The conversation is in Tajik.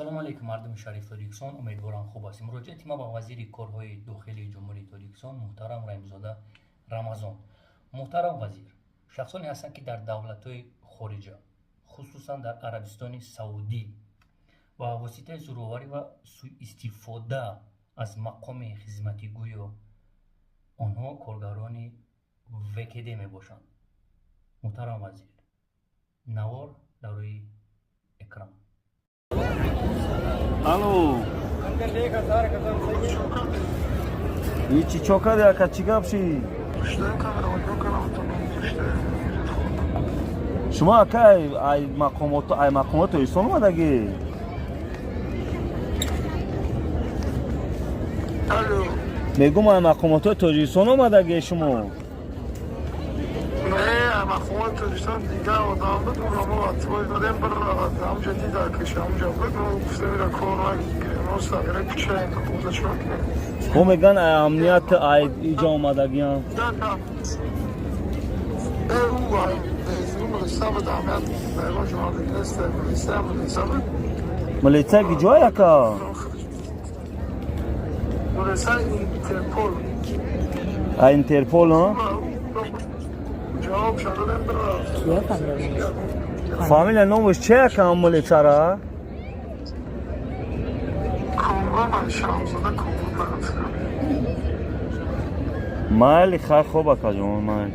Ассалому алайкум, мардуми шарифи Тоҷикистон. Умедворам, хуб ҳастем. Муроҷиати ма ба вазири корҳои дохилии Ҷумҳурии Тоҷикистон муҳтарам Раҳимзода Рамазон. Муҳтарам вазир, шахсоне ҳастанд, ки дар давлатҳои хориҷа, хусусан дар Арабистони Саудӣ, ба воситаи зӯроварӣ ва сӯистифода аз мақоми хизматӣ, гӯё онҳо коргарони ВКД мебошанд. Муҳтарам вазир, навор дар рӯи экран. Алло. Ичи чо кади, ака, чӣ гап ши? Шумо, ака, ай мақомот, ай мақомот Тоҷикистон омадагӣ? Алло. Мегум, ай мақомотҳои Тоҷикистон омадагӣ шумо? Не, мақомоти Тоҷикистон дигар одам буд, уро мо ватвой додем, бір ҳамҷа дида киш ҳамҷа буд, мо гуфтем, ира кор нагирем, мо сағира кучаем, уза чо кунем? Мо меган, ай амният, ай иҷа омадагиам. Э, ӯ ай милиса буд, амният ягон ҷо омадагӣ нест, милиса, милиса буд. Милиса ки ҷой, ака? Милиса Интерпол. Ай Интерпол, а? Ҷавоб шадодем, бір. Кия фамилияш? Фамилия номаш че, ака, милисара? Комрон, Шаҳзода Комрон. Майли, хай, хоб, акаҷон, майли.